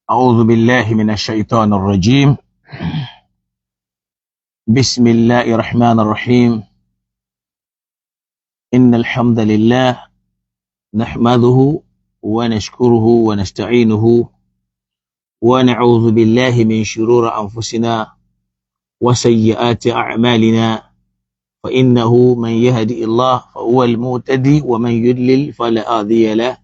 أعوذ بالله من الشيطان الرجيم. بسم الله الرحمن الرحيم. إن الحمد لله نحمده ونشكره ونستعينه ونعوذ بالله من شرور أنفسنا وسيئات أعمالنا، فإنه من يهدي الله فهو المهتدي، ومن يضلل فلا هادي له.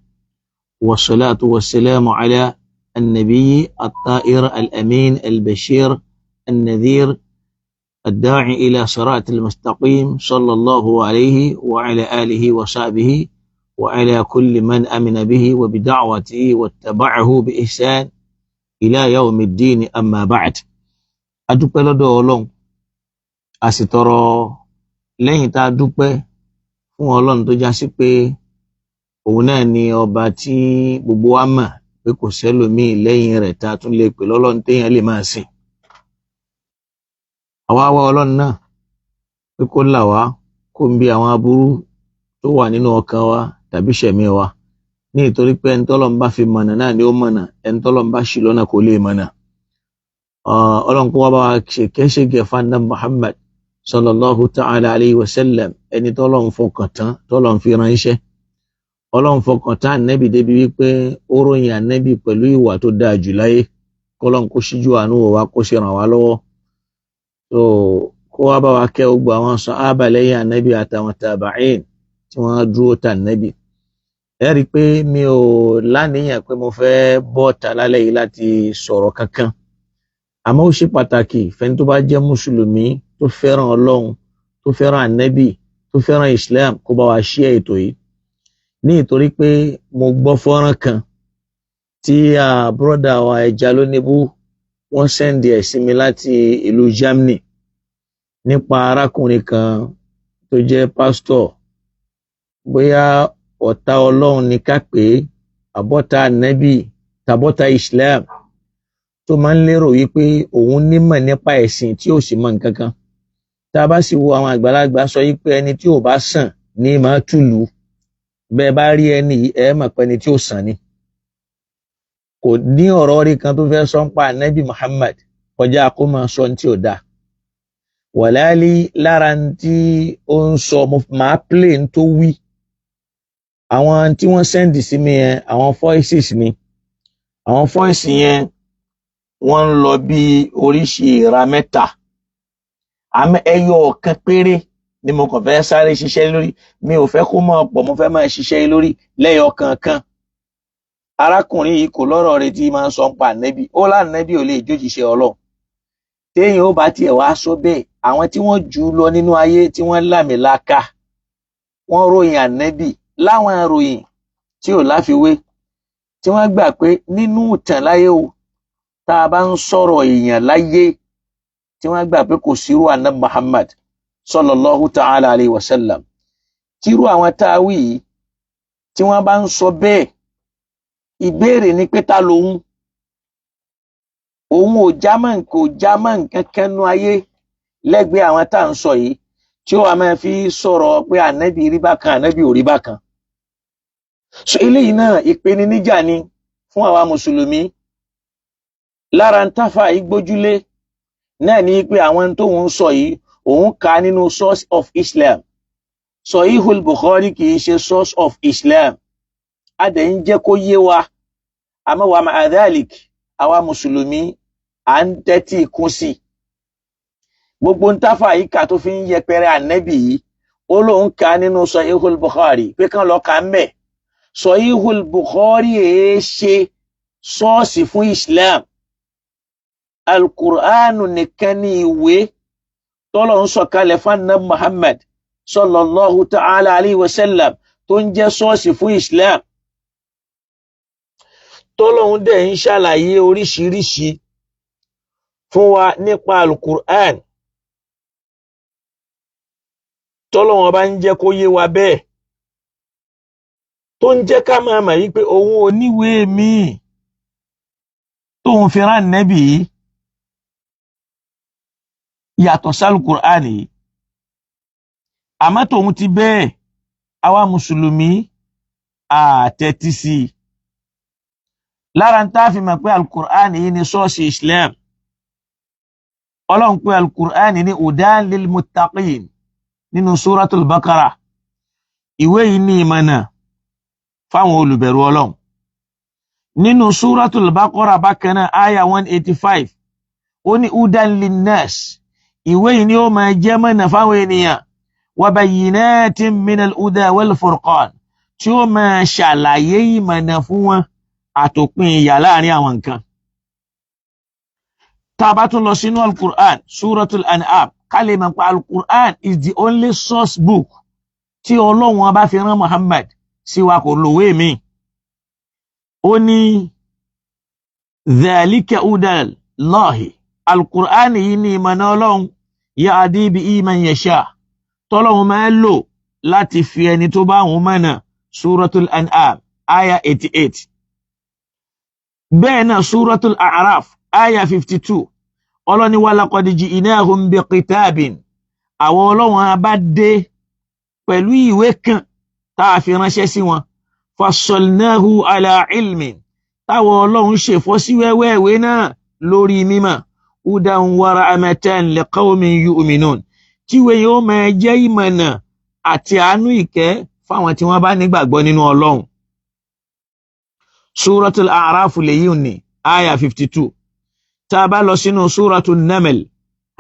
والصلاة والسلام على النبي الطائر الأمين البشير النذير الداعي إلى صراط المستقيم، صلى الله عليه وعلى آله وصحبه وعلى كل من أمن به وبدعوته واتبعه بإحسان إلى يوم الدين. أما بعد، adúpẹ́ lọ́dọ̀ Ọlọ́run, a sì tọrọ lẹ́yìn tá a dúpẹ́ fún Ọlọ́run tó já sí pé òun náà ni ọba tí gbogbo wa mọ̀ pé kò sẹ́lòmíì lẹ́yìn rẹ̀ tá a tún lè pè lọ́lọ́run téèyàn lè máa sìn. Àwa wá Ọlọ́run náà pé kó là wá kó ń bi àwọn aburú tó wà nínú ọkàn wa tàbí ṣẹ̀mí wa, ní ìtorí pé ẹni tọ́lọ́run bá fi mọ̀nà náà ni ó mọ̀nà, ẹni tọ́lọ́run bá ṣì lọ́nà kò lè mọ̀nà. Ọlọ́run kó wá bá wa ṣèkẹ́ṣègẹ̀ fanda Muhammad sallallahu ta'ala alayhi wa sallam, ẹni tọ́lọ́run fọkàn tán, tọ́lọ́run fi ránṣẹ́. Ọlọ́run fọkàn tán ànẹ́bì débi wípé ó ròyìn ànẹ́bì pẹ̀lú ìwà tó dáa jù láyé. Kọ́lọ́run kó ṣíjú àánú wò wá, kó ṣe ràn wá lọ́wọ́, tó kó wá bá wa kẹ́ gbogbo àwọn sàhábà lẹ́yìn ànẹ́bì àtàwọn tàbáìn tí wọ́n dúró tà ànẹ́bì. Ẹ rí i pé mi ò láníyàn pé mo fẹ́ bọ́ ta lálẹ́ yìí láti sọ̀rọ̀ kankan, àmọ́ ó ṣe pàtàkì fẹ́ni tó bá jẹ́ mùsùlùmí tó fẹ́ràn Ọlọ́run, tó fẹ́ràn ànẹ́bì, tó fẹ́ràn Islam, kó bá wa ṣí ètò yìí. Ní ìtorí pé mo gbọ́ fọ́nrán kan tí bọ́dà wa Ẹja Lónìbù wọ́n send ẹ̀ sí mi láti ìlú Germany nípa arákùnrin kan tó jẹ́ pásítọ̀, bóyá ọ̀tá Ọlọ́run ní ká pè é, àbọ́tá ànẹ́bì tàbọ́tá Islam, tó máa ń lérò wípé òun nímọ̀ nípa ẹ̀sìn tí ò sì mọ̀ nǹkan kan. Tá a bá sì wo àwọn àgbàlagbà sọ wípé ẹni tí ò bá sàn ní máa túlù. Bẹ́ẹ̀ bá rí ẹni yìí, ẹ mọ̀ pé ẹni tí ò sàn ni. Kò ní ọ̀rọ̀ rí kan tó fẹ́ sọ ń pa ànábì Muhammad kọjá kó máa sọ ní tí ò dáa. Wàláálí lára tí ó ń sọ, mo máa play ń tó wí. Àwọn tí wọ́n send sí mi yẹn, àwọn voices ni. Àwọn voice yẹn wọ́n ń lọ bí oríṣi ìra mẹ́ta, àmọ́ ẹyọ ọ̀kan péré ni mo kàn fẹ́ sáré ṣiṣẹ́ lórí. Mi ò fẹ́ kó máa pọ̀, mo fẹ́ máa ṣiṣẹ́ lórí lẹ́yọ kankan. Arákùnrin yìí kò lọ́rọ̀ rẹ̀ tí máa ń sọ ń pa ànẹ́bí, ó lánàbí ò lè jójíṣẹ́ Ọlọ́run. Téèyàn ó bá tiẹ̀ wá sọ bẹ́ẹ̀, àwọn tí wọ́n jù ú lọ nínú ayé tí wọ́n lámìlaka, wọ́n ròyìn ànẹ́bí láwọn ìròyìn tí ò láfiwé, tí wọ́n gbà pé nínú ìtàn láyé o, tá a bá ń sọ̀rọ̀ èèyàn láyé, tí wọ́n gbà pé kò sírú ànábì Muhammad sallallahu ta'ala alayhi wa sallam. Tírú àwọn tá a wí yìí tí wọ́n bá ń sọ bẹ́ẹ̀, ìbéèrè ni pé ta lòun? Òun ò jámọ́ nǹkan, ò jámọ́ nǹkan kẹ́nu ayé lẹ́gbẹ̀ẹ́ àwọn tá à ń sọ yìí, tí ó wà máa fi sọ̀rọ̀ pé ànábì rí bákan, ànábì ò rí bákan. So eléyìí náà ìpèníjà ni fún àwa mùsùlùmí. Lára ń táfà yìí gbójúlé náà ní pé àwọn tóun ń sọ yìí, òun kà á nínú source of Islam. Sahihul Bukhari kì í ṣe source of Islam. A dẹ̀ ń jẹ́ kó yé wa, àmọ́ wa ma'a dhalik, àwa mùsùlùmí à ń tẹ́tí kún sí i. Gbogbo ń táfà yìí kà tó fi ń yẹpẹrẹ ànẹ́bì yìí, ó lóun kà á nínú Sahihul Bukhari pé kán lọ kà ń bẹ̀. Sahihul Bukhari èé ṣe source fún Islam. Alukur'anu nìkan ní ìwé tọ́lọ̀ ń sọ̀kalẹ̀ fún anabi Muhammad sallallahu ta'ala alayhi wa sallam tó ń jẹ́ source fún Islam, tọ́lọ́hún dẹ̀ ń ṣàlàyé oríṣiríṣi fún wa nípa alukur'an, tọ́lọ́hún bá ń jẹ́ kó yé wa bẹ́ẹ̀, tó ń jẹ́ ká máa mọ̀ yí pé òun ò níwèé míì tóun fi rán nẹ́bì yìí yàtọ̀ sálùkùránì yìí. Àmọ́ tòun ti bẹ́ẹ̀, àwa mùsùlùmí àtẹ́tí sí i. Lára ń tá a fi mọ̀ pé alukur'an yìí ni sọ́ọ̀sì Islam, Ọlọ́run pé alukur'an ní hudan lil muttaqin nínú Suratul Baqara. Ìwé yìí ní ìmọ̀nà fáwọn olùbẹ̀rù Ọlọ́run. Nínú Suratul Baqara bákan náà, aya 185, ó ní hudan linnas, ìwé yìí ni ó máa jẹ́ mọ̀nà fáwọn ènìyàn, wa bayyinatin minal huda wal furqan, tí ó máa ṣàlàyé ìmọ̀nà fún wọn àtòpin ìyà láàrin àwọn nǹkan. Tá a bá tún lọ sínú Al-Qur'an, Suratul An'am, ká lè mọ̀ pé Al-Qur'an is the only source book tí Ọlọ́run ọba fi rán Muhammad sí wa, kò lòwe mi. Ó ní dhalika hudal Allahi, Al-Qur'an yìí ní ìmọ̀nà Ọlọ́run, yahdi bihi man yasha, tọ́lọ́run máa ń lò láti fi ẹni tó bá wọn mọ̀nà. Suratul An'am, aya 88. Bẹ́ẹ̀ náà Suratul A'raf, aya 52, Ọlọ́ni wa laqad ji'nahum bi kitabin, àwọn Ọlọ́run a bá dé pẹ̀lú ìwé kan tá a fi ránṣẹ́ sí wọn, fassalnahu ala ilmin, táwọn Ọlọ́run ṣèfọ́ sí wẹ́wẹ́ ìwé náà lórí mímọ̀, hudan wa rahmatan liqawmin yu'minun, tíwé yóò máa jẹ́ ìmọ̀nà àti àánú ìkẹ́ fáwọn tí wọ́n bá nígbàgbọ́ nínú Ọlọ́run. Suratul A'raf lèyí ní aya 52. Tá a bá lọ sínú Suratul Naml,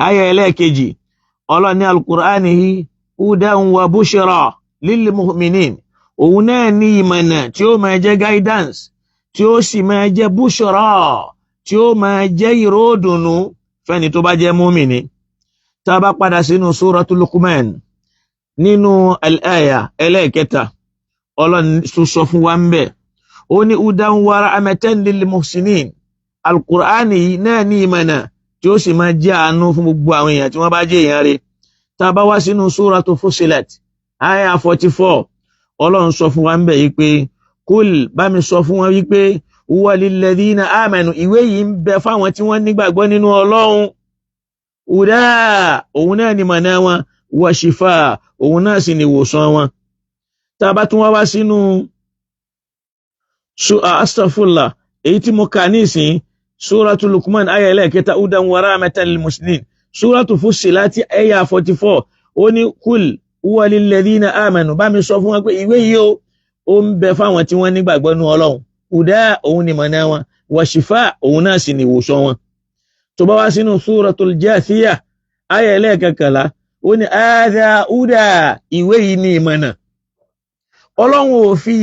aya ẹlẹ́ẹ̀kejì, Ọlọ́run ní Al-Qur'ani hudan wa bushra lil mu'minin, òun náà ní ìmọ̀nà tí ó máa jẹ́ guidance, tí ó sì máa jẹ́ bushra, tí ó máa jẹ́ ìró ìdùnnú fẹ́ni tó bá jẹ́ múmìnì. Tá a bá padà sínú Suratul Luqman, nínú al-aya ẹlẹ́ẹ̀kẹta, Ọlọ́run tún sọ fún wa ń bẹ̀, ó ní hudan wa rahmatan lil muhsinin, Alukur'ani yìí náà ní ìmọ̀nà tí ó sì máa jẹ́ àánú fún gbogbo àwọn èèyàn tí wọ́n bá jẹ́ èèyàn rẹ̀. Tá a bá wá sínú Suratu Fussilat, aya 44, Ọlọ́run sọ fún wa ń bẹ̀ yìí pé kul, bá mi sọ fún wọn wípé huwa lilladhina amanu, ìwé yìí ń bẹ fáwọn tí wọ́n nígbàgbọ́ nínú Ọlọ́run, huda, òun náà ni mọ̀nà wọn, wa shifa, òun náà sì ni ìwòsàn wọn. Tá a bá tún wá wá sínú, astaghfirullah, èyí tí mo kà ní ìsìn, Suratu Luqman, aya ẹlẹ́ẹ̀kẹta, hudan wa rahmatan lil muslimin. Suratu Fussilat, aya 44, ó ní kul huwa lilladhina amanu, bá mi sọ fún wọn pé ìwé yìí ó ń bẹ fáwọn tí wọ́n nígbàgbọ́ nínú Ọlọ́run, huda, òun ni mọ̀nà wọn, wa shifa, òun náà sì ni ìwòsàn wọn. Tó bá wá sínú Suratul Jathiyah, aya ẹlẹ́ẹ̀kẹkànlá, ó ní hadha huda, ìwé yìí ní ìmọ̀nà. Ọlọ́run ò fi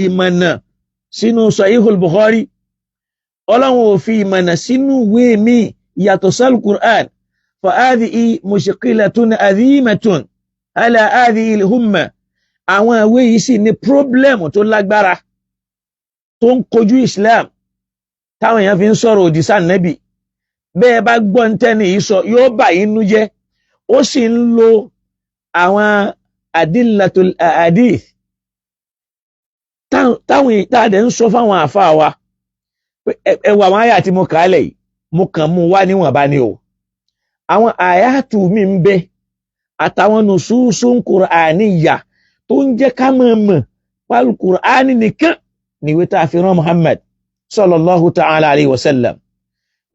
ìmọ̀nà sínú Sahihul Bukhari, Ọlọ́run ò fi ìmọ̀nà sínú ìwé mi yàtọ̀ sal Qur'an. Fa hadhihi mushkilatun adhimatun ala hadhihi al-umma, àwọn ìwé yìí sì ní problem tó lágbára tó ń kojú Islam, táwọn èèyàn fi ń sọ̀rọ̀ òdì sáà nẹ́bì. Bẹ́ẹ̀ bá gbọ́ ń tẹ́ni yìí sọ, yóò bà yín nú jẹ́. Ó sì ń lo àwọn adillatul ahadith táwọn ìtàdé ń sọ fáwọn àáfàá wa. Ẹ wọ àwọn àyà tí mo kà á lẹ̀ yìí, mo kàn mú wá níwọ̀nba ni o. Àwọn àyàtù mi ń bẹ àtàwọn nususun Qur'aniyya tó ń jẹ́ ká mọ̀ mọ̀ pálí Qur'ani nìkan níwé tá a fi rán Muhammad sallallahu ta'ala alayhi wa sallam.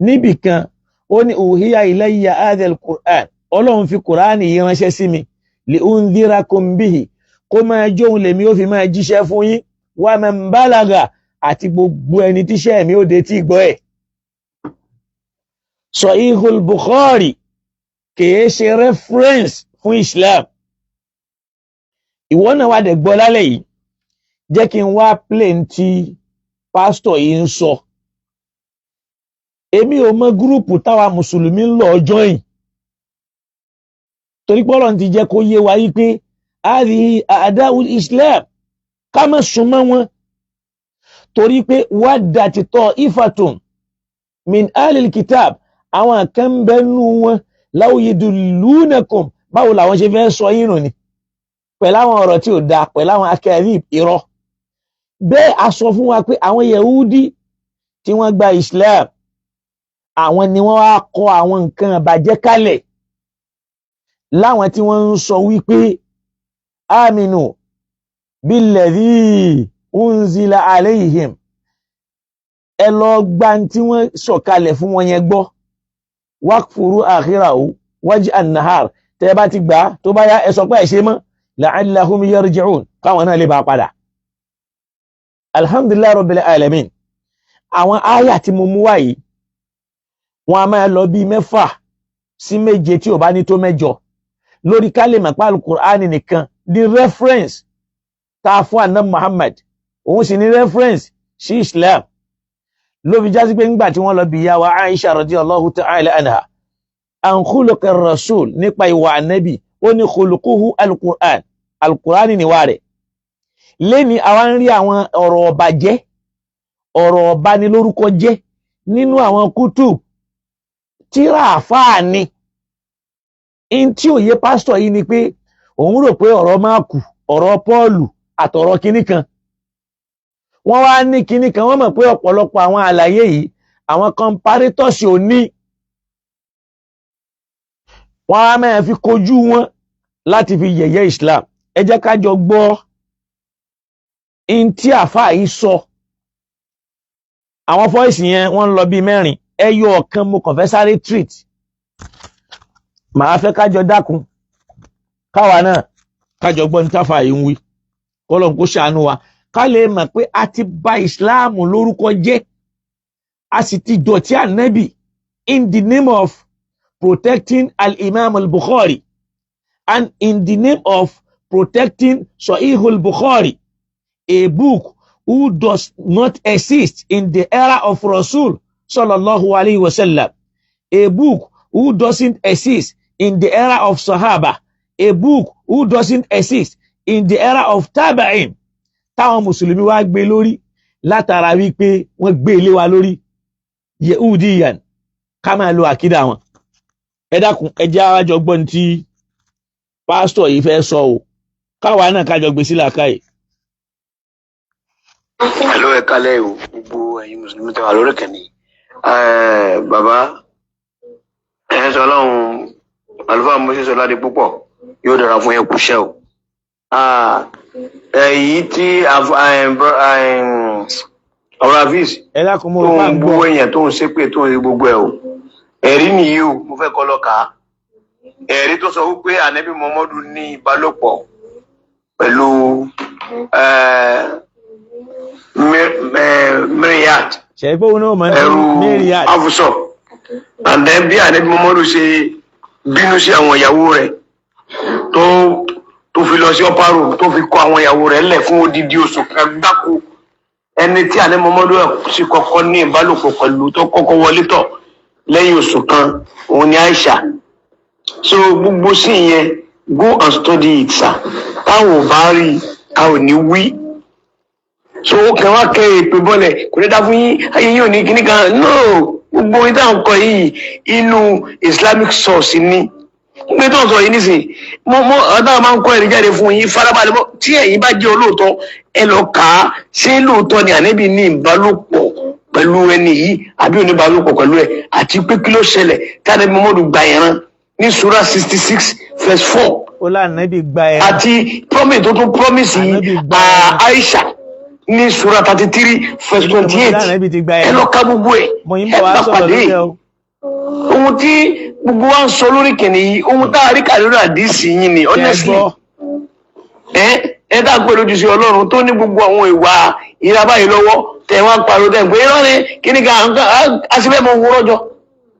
Níbì kan, ó ní uhiya ilayya hadha al-Qur'an, Ọlọ́run fi Qur'ani yìí ránṣẹ́ sí mi, li undhirakum bihi, kó máa jóun lèmi ó fi máa jíṣẹ́ fún yín, wa man balagha, àti gbogbo ẹni tíṣẹ́ mi ó dé tí gbọ́ ẹ̀. Sahihul Bukhari kìí ṣe reference fún Islam. Ìwọ náà wà dẹ̀ gbọ́ lálẹ́ yìí. Jẹ́ kí n wá play tí pásítọ̀ yìí ń sọ. Èmi ò mọ group táwa mùsùlùmí ń lọ join, torí pé Ọlọ́run ti jẹ́ kó yé wa yí pé àrí àdáwù Islam, ká má súnmọ́ wọn, torí pé waddat ta'ifatun min ahlil kitab, àwọn kan ń bẹ nú wọn, law yudillunakum, báwo làwọn ṣe fẹ́ sọ yín nù ni pẹ̀lú àwọn ọ̀rọ̀ tí ò dáa, pẹ̀lú àwọn akadhib, irọ́. Bẹ́ẹ̀ a sọ fún wa pé àwọn Yahudi tí wọ́n gba Islam, àwọn ni wọ́n wá kọ àwọn nǹkan àbàjẹ́ kalẹ̀, láwọn tí wọ́n ń sọ wípé aminu billadhi unzila alayhim. Ẹ lọ gba tí wọ́n sọ̀kalẹ̀ fún wọn yẹn gbọ́. Wakfuru akhirahu wajh an-nahar. Tẹ́ ẹ bá ti gbà á, tó bá yá, ẹ sọ pé ẹ ṣe mọ́. La'allahum yarji'un, káwọn náà lè bá a padà. Alhamdulillahi rabbil alamin. Àwọn áyà tí mo mú wá yìí, wọn a máa lọ bíi 6 sí 7, tí ò bá ní tó 8, lórí ká lè mọ̀ pé alukur'ani nìkan ní reference tá a fún àná Muhammad, òun sì ní reference sí Islam. Ló fi jásí pé ńgbà tí wọ́n lọ bí ìyá wa Aisha radiyallahu ta'ala anha an khuluqi rasul, nípa ìwà ànábì, ó ní khuluquhu alukur'an, alukur'ani níwà rẹ̀. Lẹ́ni àwa ń rí àwọn ọ̀rọ̀ ọ̀bàjẹ́, ọ̀rọ̀ ọ̀banilórúkọ jẹ́ nínú àwọn kútù tíra àfáà ni. In tí òye pásítọ̀ yìí ni pé òun rò pé ọ̀rọ̀ Máàkù, ọ̀rọ̀ Pọ́ọ̀lù àtọ̀rọ̀ kinní kan, wọ́n wá ní kinní kan. Wọ́n mọ̀ pé ọ̀pọ̀lọpọ̀ àwọn àlàyé yìí, àwọn comparators ò ní, wọ́n á máa fi kojú wọn láti fi yẹ̀yẹ́ Islam. Ẹ jẹ́ ká jọ gbọ́ in tí àfáà yìí sọ. Àwọn voice yẹn, wọ́n ń lọ bíi mẹ́rin. Ẹyọ ọ̀kan mo kàn fẹ́ sáré treat. Màá fẹ́ kájọ dákun, káwa náà kájọ gbọ́ ní táfà yìí ń wí. Kọ́lọ́n kó ṣàánú wa, ká lè mọ̀ pé a ti bà Ìsìláàmù lórúkọ jẹ́, a sì ti dọ̀tí ànábì in the name of protecting al-Imam al-Bukhari and in the name of protecting Sahih al-Bukhari, a book who does not exist in the era of Rasul sallallahu alayhi wa sallam, a book who doesn't exist in the era of Sahaba, a book who doesn't exist in the era of Tabi'in, táwọn mùsùlùmí wá gbé lórí látara wípé wọ́n gbé ilé wa lórí Yehudiyan, ká máa lo àkídà wọn. Ẹ dákun, ẹ jẹ́ àwájọ gbọ́n tí pásítọ̀ yìí fẹ́ sọ o, káwa náà kájọ gbé sí làákàyè. Hello, ẹ kálẹ́ o, gbogbo ẹ̀yin mùsùlùmí tẹ́ wà lórí kẹ́ni. Bàbá ẹ sọ ọlọ́run, àlùfáà Moses Ọládé púpọ̀, yóò dára fún yẹn, kúṣẹ́ o. Èyí tí ọ̀rọ̀ afis Ẹ dákun, mo tó rò pa ń ń bú gbọ́. èèyàn, tó ń ṣépè, tó ń ṣe gbogbo ẹ̀ o, ẹ̀rí nìyí o. Mo fẹ́ kọ́ lọ kà á, ẹ̀rí tó sọ wípé ànábì Muhammadu ní ìbálòpọ̀ pẹ̀lú Miriat, Ṣe pé òun náà máa ń ẹrú Mariat. Afusọ, and then bí ànábì Muhammadu ṣe bínú sí àwọn ìyàwó rẹ̀ tó fi lọ sí upper room, tó fi kọ àwọn ìyàwó rẹ̀ lẹ̀ fún odidi oṣù kan gbáko. Ẹni tí ànábì Muhammadu sì kọ́kọ́ ní ìbálòpọ̀ pẹ̀lú, tó kọ́kọ́ wọlé tọ̀ lẹ́yìn oṣù kan, òun ni Aisha. So gbogbo sí yẹn, go and study it, sir. Táwọn ò bá rí, a ò ní wí. So ó kàn wá kẹ èpè bọ́lẹ̀, kò ní dá fún yín, ayé yín ò ní kíní kan. No, gbogbo orin táwọn kọ yìí, inú Islamic source ni gbé tó ń sọ yìí nísìnyí. Mo ọ̀dọ́ máa ń kọ́ ẹ̀rí jáde fún yín. Farabalẹ̀ mọ́. Tí ẹ̀yin bá jẹ́ olóòótọ́, ẹ lọ kà á. Ṣé lóòótọ́ ni ànábì ní ìbálòpọ̀ pẹ̀lú ẹni yìí àbí oníbálòpọ̀ pẹ̀lú ẹ̀? Àti pé kí ló ṣẹlẹ̀ tí ànábì Muhammadu gba ìran ní sura 66 verse 4? Ó lànàbì gba ẹ. Àti promise tó tún promise yìí Ànábì gba ẹran. Aisha ní sura 33 verse 28. Lànàbì ti gba ẹ. Ẹ lọ ka gbogbo ẹ. Mo yín Ẹ bọ̀ wá bá sọ̀rọ̀ pàdé lórí ẹ o. ohun tí gbogbo wa ń sọ lórí kìnìún yìí, ohun tá a rí kà lórí àdìsí yín ni. Ṣe é Honestly, gbọ́? Ẹ dá pé lójú sí Ọlọ́run tó ní gbogbo àwọn ìwà ìra báyìí lọ́wọ́ tẹ wá ń pariwo tẹ ń pé irọ́ ni kíní ká àṣìbẹ́ mọ owó rọ́jọ́.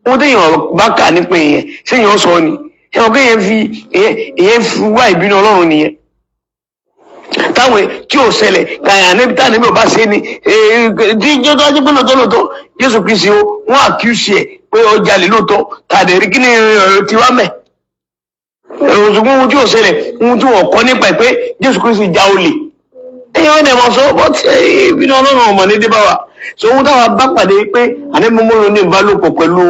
Ohun téèyàn bá kà nípa èèyàn, séèyàn sọ ni? Ṣé wọn kéèyàn fi èèyàn fi wá ìbínú Ọlọ́run nìyẹn táwọn tí ò ṣẹlẹ̀ kàyà níbi táwọn níbi ò bá ṣe ni tí jọ́tọ́ ajé pé lóòótọ́ lóòótọ́ Jésù Kristi o, wọ́n accuse ẹ̀ pé ó jalè lóòótọ́ tàdé rí. Kí ni ọ̀rọ̀ tiwa mẹ́ ṣùgbọ́n ohun tí ò ṣẹlẹ̀, ohun tí wọ́n kọ́ nípa ẹ̀ pé Jésù Kristi já olè, èèyàn ẹ̀ mọ̀ sọ bọ́ tí ìbínú Ọlọ́run ọmọ ní débà wa. So ohun táwa bá pàdé pé àní mímú ní ìbálòpọ̀ pẹ̀lú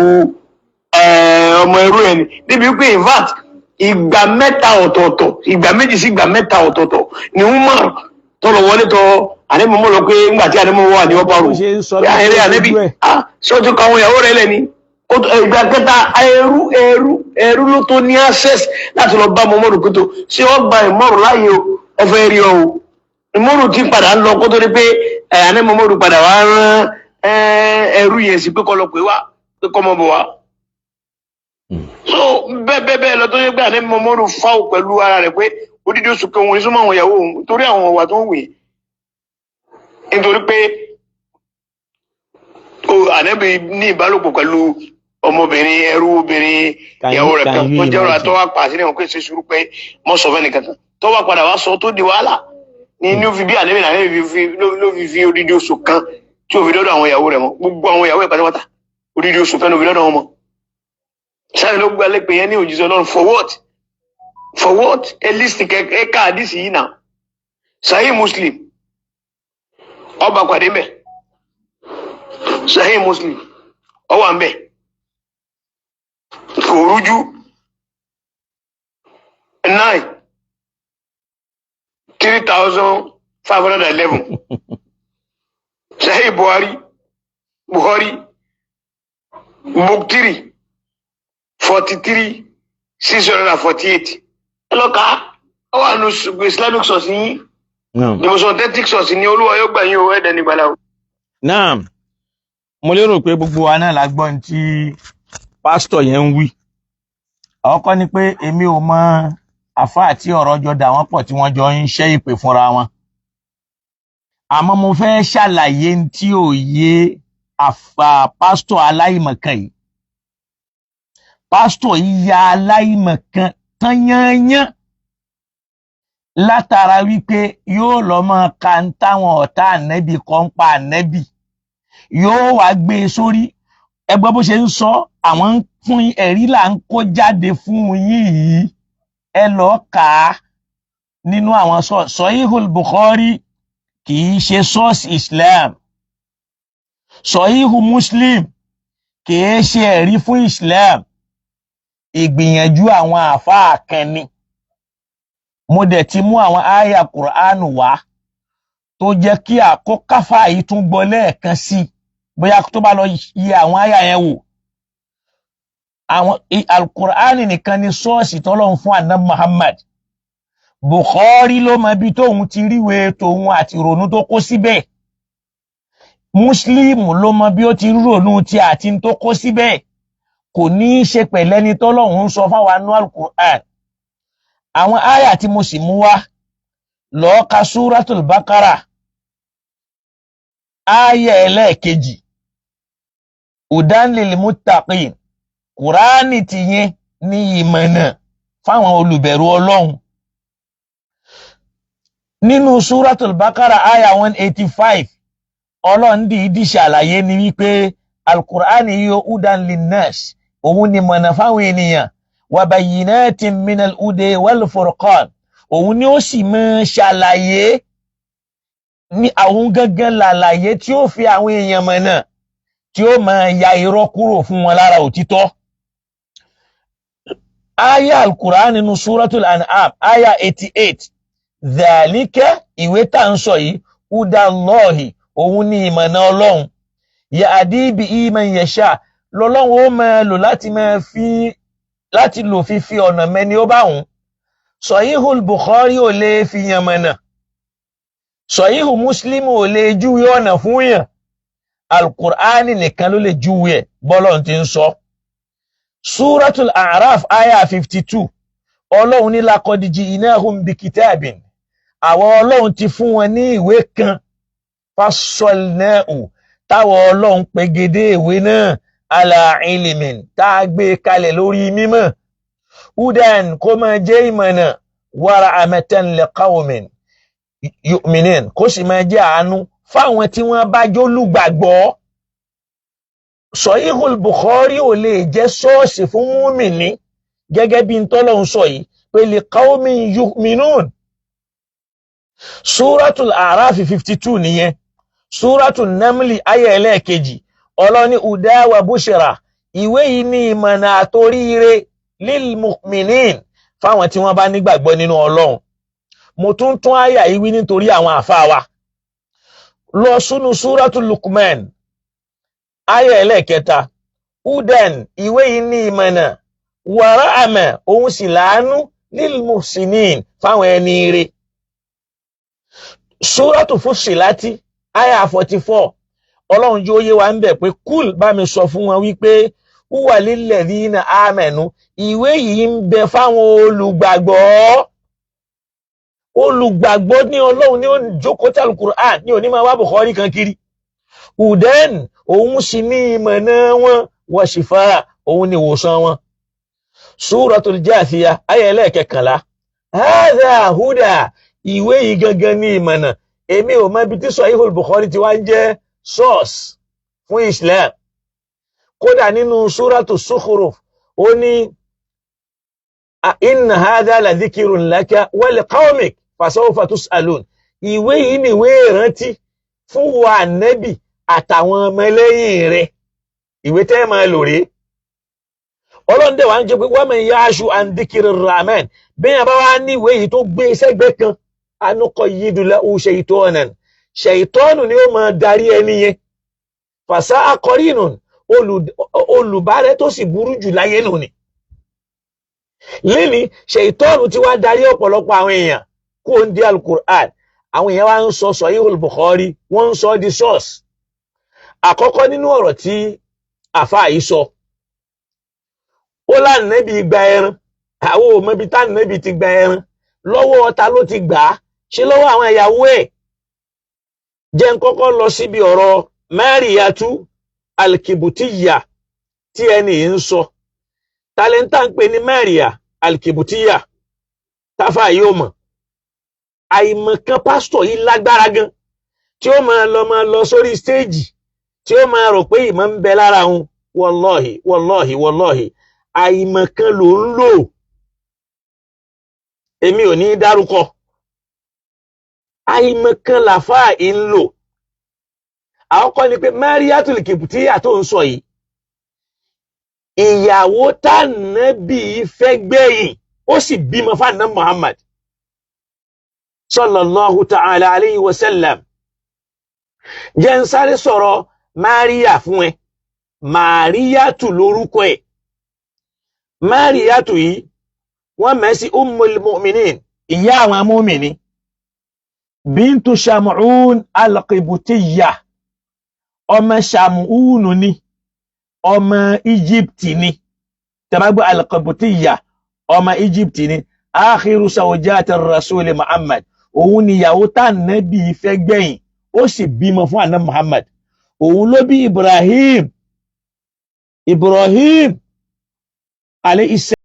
ọmọ ẹrú ẹ̀ ni débi pé in fact ìgbà mẹ́ta ọ̀tọ̀ọ̀tọ̀, ìgbà méjì sí ìgbà mẹ́ta ọ̀tọ̀ọ̀tọ̀ ni Umar tọrọ wọlé tọ àní mímú lọ, pé ńgbà tí àní mímú wà ní ọba rò Bó ṣe ń sọ pé àhẹrẹ lójú ànẹ́bí ẹ̀. Ah, ṣé o ti kọ àwọn ìyàwó rẹ̀ lẹ́ni? Ìgbà kẹta, ẹrú ló tó ní access láti lọ bá Muhammadu kótó. Ṣé wọ́n gba ìmọ̀rù láàyè o? Ọ̀fẹ́ rí ọ o. Ìmọ̀rù ti padà ń lọ kó tó di pé ẹ̀ àní Muhammadu padà wá rán. ẹrú yẹn sí pé kó lọ pè wá, pé kó mọ bọ̀ wá. So bẹ́ẹ̀ bẹ́ẹ̀ bẹ́ẹ̀ lọ, tó yẹ pé àná mọ́mọ́rù fáwọ̀ pẹ̀lú ara rẹ̀ pé odidi oṣù kan òun ní súnmọ́ àwọn ìyàwó òun torí àwọn ọ̀wà tó ń wù yìí, nítorí pé ànábì ní ìbálòpọ̀ pẹ̀lú ọmọbìnrin, ẹrú obìnrin, ìyàwó rẹ̀ kan tó jẹ́ ọ̀rọ̀ tó wá pa àṣírí wọn pé ṣe sùúrù pé mọ́ sọ fẹ́ni kankan, tó wá padà wá sọ tó di wàhálà ní ní ó fi bí ànábì ànábì fi ló fi odidi oṣù kan tí ò fi dọ́dọ̀ àwọn ìyàwó rẹ̀ mọ́, gbogbo àwọn ìyàwó ẹ̀ pátápátá, odidi oṣù kan ló fi dọ́dọ̀ wọn mọ́. Sáré ló gba lẹ́pẹ̀ yẹn ní òjíṣẹ́ Ọlọ́run. For what? For what? Ẹ list ẹ ká àdìsí yìí náà, Sahih Muslim, ọba pàdé mbẹ, Sahih Muslim ọwà mbẹ, kò rújú, 9 3511. Sahih Buhari, Buhari book 3, 43,648. Ẹ lọ kà á, ọ wà nù Islamic source yín. Naam. The most authentic source ni. Olúwa yóò gbà yín o, ẹ̀dẹ̀ nígbàlá o. Naam, mo lérò pé gbogbo wa náà la gbọ́ ní tí pásítọ̀ yẹn ń wí. Àkọ́kọ́ ni pé èmi ò mọ àfáà tí ọ̀rọ̀ jọ dà wọ́n pọ̀ tí wọ́n jọ ń ṣẹ́ ìpè fúnra wọn, àmọ́ mo fẹ́ ṣàlàyé ní tí ò yé àfà pásítọ̀ aláìmọ̀kan yìí. Pásítọ̀ yìí ya aláìmọ̀kan tán yányán látara wípé yóò lọ máa ka ń táwọn ọ̀tá ànẹ́bì kan ń pa ànẹ́bì, yóò wá gbé e sórí ẹgbẹ́ bó ṣe ń sọ. Àwọn ń fún ẹ̀rí là ń kó jáde fún yín yìí. Ẹ lọ́ọ́ kà á nínú àwọn Sahihul Bukhari, kì í ṣe source Islam. Sahihu Muslim kì í ṣe ẹ̀rí fún Islam. Ìgbìyànjú àwọn àáfàá kan ni. Mo dẹ̀ ti mú àwọn àyà Kùránù wá tó jẹ́ kí àkókáfà yìí tún gbọ́ lẹ́ẹ̀kan sí i, bóyá tó bá lọ yẹ àwọn àyà yẹn wò. Àwọn Alukur'ani nìkan ni source tọ́lọ́run fún àná Muhammad. Bukhari ló mọ ibi tóun ti ríwèé tòun àti ìrònú tó kó síbẹ̀. Muslim ló mọ bí ó ti ronú ti àti tó kó síbẹ̀. Kò ní í ṣe pẹ̀lẹ́ni tọ́lọ́run ń sọ fáwọn anú Alukur'an. Àwọn àyà tí mo sì mú wá, lọ́ọ́ ka Suratul Bakara, àyà ẹlẹ́ẹ̀kejì, hudan lil muttaqin. Kùránì tìyẹn ní ìmọ̀nà fáwọn olùbẹ̀rù Ọlọ́run. Nínú Suratul Bakara àyà 185, Ọlọ́run dìídì ṣàlàyé ni wípé Alukur'ani yóò hudan linnas, òun ni mọ̀nà fáwọn ènìyàn, wa bayyinatin minal huda wal furqan. Òun ni ó sì máa ṣàlàyé ní àwọn gángan làlàyé tí ó fi àwọn èèyàn mọ̀nà, tí ó máa ya irọ́ kúrò fún wọn lára òtítọ́. Aya Al-Qur'an nínú Suratul An'am, aya 88, dhalika, ìwé tá à ń sọ yìí, hudallahi, òun ní ìmọ̀nà Ọlọ́run, yahdi bihi man yasha, lọ́lọ́run ó máa lò láti máa fi láti lò fífi ọ̀nà mẹ́ni ó bá òun. Sahihul Bukhari ò lè fi yàn mọ̀nà, Sahihu Muslim ò lè júwe ọ̀nà fún yàn. Alukur'ani nìkan ló lè júwe ẹ̀ bọ́lọ̀ ti ń sọ. Suratul A'raf aya 52, Ọlọ́run ní laqad ji'nahum bikitabin, àwọn Ọlọ́run ti fún wọn ní ìwé kan, fassalnahu, táwọn Ọlọ́run pegedé ìwé náà, ala ilmin, tá a gbé kalẹ̀ lórí mímọ̀, hudan, kó máa jẹ́ ìmọ̀nà, wa rahmatan liqawmin yu'minin, kó sì máa jẹ́ àánú fáwọn tí wọ́n bá jólùgbàgbọ́. Sahihul Bukhari ò lè jẹ́ source fún múmìnì gẹ́gẹ́ bí n tọ́lọ́hun sọ yìí pé liqawmin yu'minun. Suratul A'raf 52 nìyẹn. Suratul Namli ayé ẹlẹ́ẹ̀kejì, Ọlọ́ni huda wa bushra, ìwé yìí ní ìmọ̀nà àtoríire, lil mu'minin, fáwọn tí wọ́n bá nígbàgbọ́ nínú Ọlọ́run. Mo tún tún àyà yìí wí nítorí àwọn àfáà wa. Lọ sínú Suratul Luqman ayà ẹlẹ́ẹ̀kẹta, hudan, ìwé yìí ní ìmọ̀nà, wa rahma, òun sì láàánú, lil muhsinin, fáwọn ẹni ire. Suratu Fusilati aya 44, Ọlọ́run jẹ́ ó yé wa ń bẹ̀ pé kúl, bá mi sọ fún wọn wípé wúwà lilladhina amanu, ìwé yìí ń bẹ fáwọn olùgbàgbọ́. Olùgbàgbọ́ ní Ọlọ́run ní ó jókòó tí Alukur'an ní òní máa wá Bukhari kan kiri. Uden, òun sì ní ìmọ̀nà wọn, wa shifa, òun ní ìwòsàn wọn. Suratul Jathiyah, ayé ẹlẹ́ẹ̀kẹkànlá, hadha huda, ìwé yìí gangan ní ìmọ̀nà. Èmi ò mọ ibi tí Sahihul Bukhari ti wá ń jẹ́ source fún Islam. Kódà nínú Suratu Zukhruf, ó ní inna hadha la dhikrun laka wa liqawmik fasawfa tus'alun. Ìwé yìí ni ìwé ìrántí fún wa nẹ́bì àtàwọn ọmọlẹ́yìn rẹ̀, ìwé tẹ́ ẹ máa lò rèé. Ọlọ́run dẹ̀ wá ń jẹ́ pé wa man ya'shu an dhikri rahman, bẹ́ẹ̀ bá wá ní ìwé yìí tó gbé sẹ́gbẹ́ kan, anuqayyidu lahu shaytanan, ṣèitọ́nù ni ó máa darí ẹni yẹn, fasa'a qarinun, olùbárẹ́ tó sì burú jù láyé nù ni. Lẹ́ni ṣèitọ́nù tí wàá darí ọ̀pọ̀lọpọ̀ àwọn èèyàn kó ń di Alukur'an. Àwọn èèyàn wá ń sọ Sahihul Bukhari, wọ́n ń sọ di source. Àkọ́kọ́ nínú ọ̀rọ̀ tí àfáà yìí sọ, ó lánàbí gba ẹran. Àwọn ò mọbi tánàbí ti gba ẹran. Lọ́wọ́ ta ló ti gbà á? Ṣé lọ́wọ́ àwọn ìyàwó ẹ̀? Jẹ́ ń kọ́kọ́ lọ síbi ọ̀rọ̀ Mariyatu Alkibutiya tí ẹni yìí ń sọ. Talenta ń pè ní Maria Alkibutiya táfà yóò mọ̀. Àìmọ̀kan pásítọ̀ yìí lágbára gan, tí ó máa lọ sórí stage, tí ó máa rò pé ìmọ̀ ń bẹ lára òun. Wallahi, wallahi, wallahi, àìmọ̀kan ló ń lò. Èmi ò ní dárúkọ. Àìmọ̀kan làfáà ń lò. Àkọ́kọ́ ni pé Mariatul Kibutiya tó ń sọ yìí, ìyàwó tànàbí fẹ́ gbẹ̀yìn, ó sì bímọ fáànà Muhammad sallallahu ta'ala alayhi wa sallam. Jẹ́ ń sáré sọ̀rọ̀ Maria fún ẹ. Mariatu lórúkọ ẹ̀. Mariatu yìí, wọ́n mẹ́ sí Ummul Mu'minin, ìyá àwọn amúmìnì, bintu Shamu'un al-Qibutiyya, ọmọ Shamu'un ni, ọmọ Egypt ni. Tẹ́bàgbọ́ al-Qibutiyya, ọmọ Egypt ni. Akhiru zawjati Rasul Muhammad, òun ni ìyàwó tá nẹ́bí fẹ́ gbẹ̀yìn, ó sì bímọ fún àná Muhammad. Òun ló bí Ibrahim, Ibrahim alayhi.